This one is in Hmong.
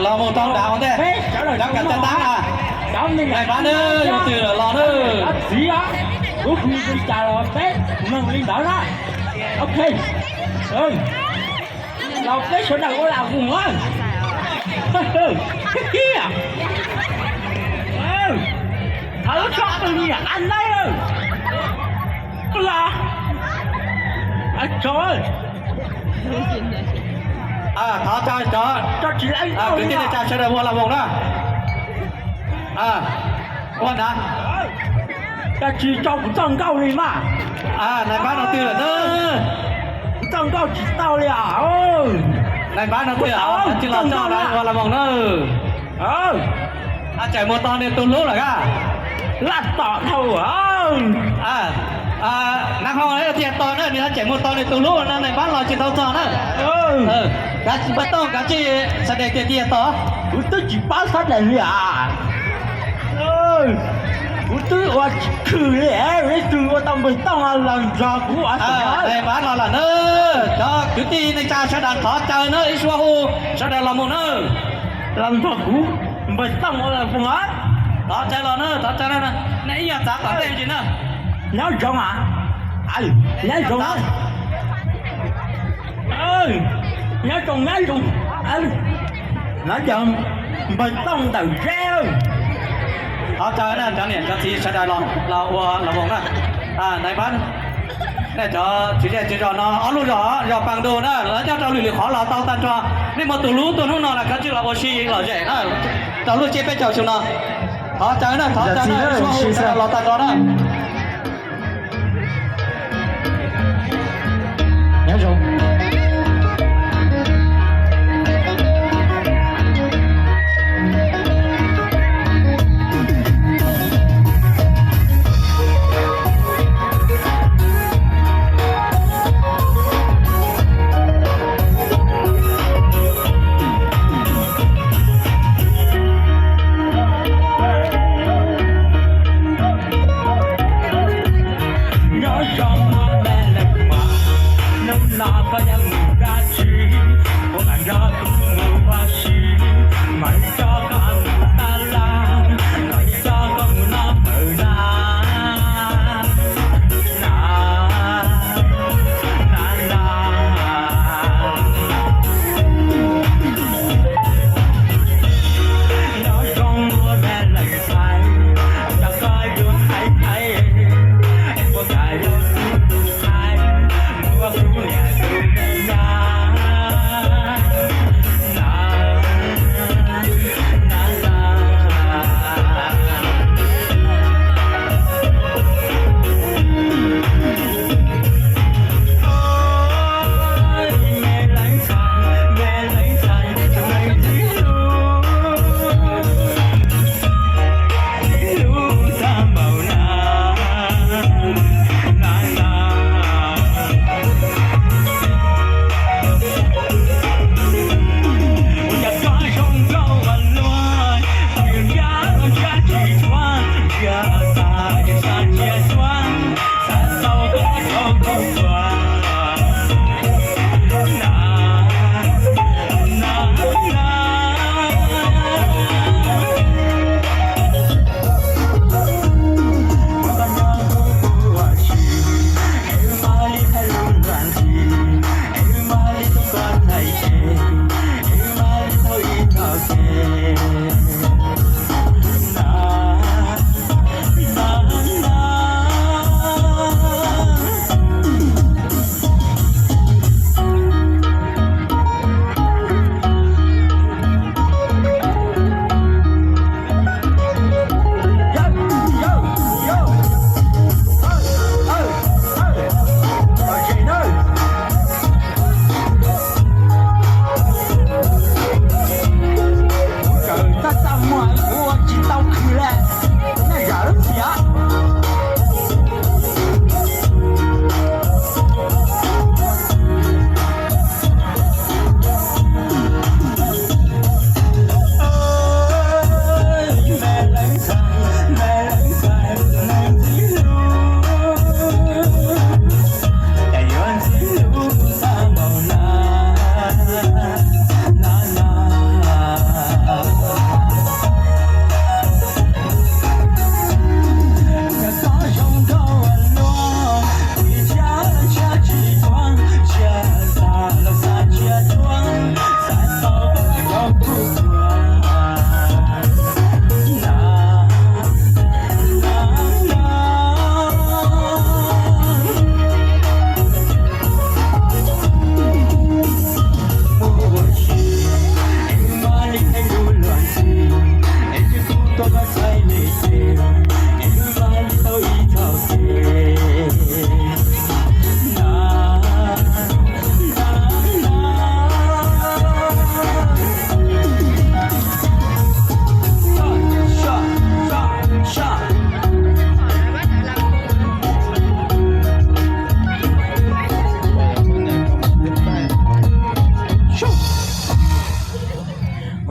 Los mus rau nrad ua ntej, cov kam cov tab na. Nais Npab nawb, yog twg los los nawb. Txiv, kuv hu li cas los peb mloog li ntawd na. Ok, los peb sawv daws ua lam voos na. Thov lub tsob twg niam qab naib lawm. Los, thov cov kwv tij neej tsa sawv daws ua lam voos na. Ua nrad, tsis tso kuv txoj nkauj li mas. Nais Npab no twg lawm na? Kuv txoj nkauj tsis tau li os. Nais Npab no twg os, tsis los txoj nkauj ua lam voos na. Tseem mus tos nws tus hlub lawm a. Laj tom dhau. Nag hmo tias tos na, nws tseem mus tos nws tus hlub no, Nais Npab los tsis tau txog na. Kav tsij npawg Tooj, kav tsij xa daim tias tias tos. Kuv twb tsis paub xa daim li as. Kuv twb ua tsis khwm li, ib tug ua tau npawg Tooj los nrog kuv ua. Nais Npab los lawm na. Cov kwv tij neej tsa sawv daws thov caw na, ib suab hu sawv daws los mus na. Los nrog kuv npawg Tooj ua lam voos. Thov caw los na, thov caw na. Nej ib nyuag txav tom ntej ntsis na. Nyob zoo a, nyob zoo, nyob zoo, nyob zoo. Nov yog npawg Tooj ntawm Zeb. Thov caw na cov niam cov txiv sawv daws los ua lam voos na. Nais Npab, nej cov tswv zej tswv zos no ob lub zos, zos Pas Ntug na, lawv nyob rau lwm lwm qhov los tau tag nrho. Nej muaj tus hlub tuaj hnub no los kav tsij los ua si lom zem na, rau lub tsiab peb caug xyoo no. Thov caw na, thov caw na, los tag nrho na. Nyob zoo. Nyob zoo me leej muam, hnub no koj yuav mus dab tsi? Puas kam nrog kuv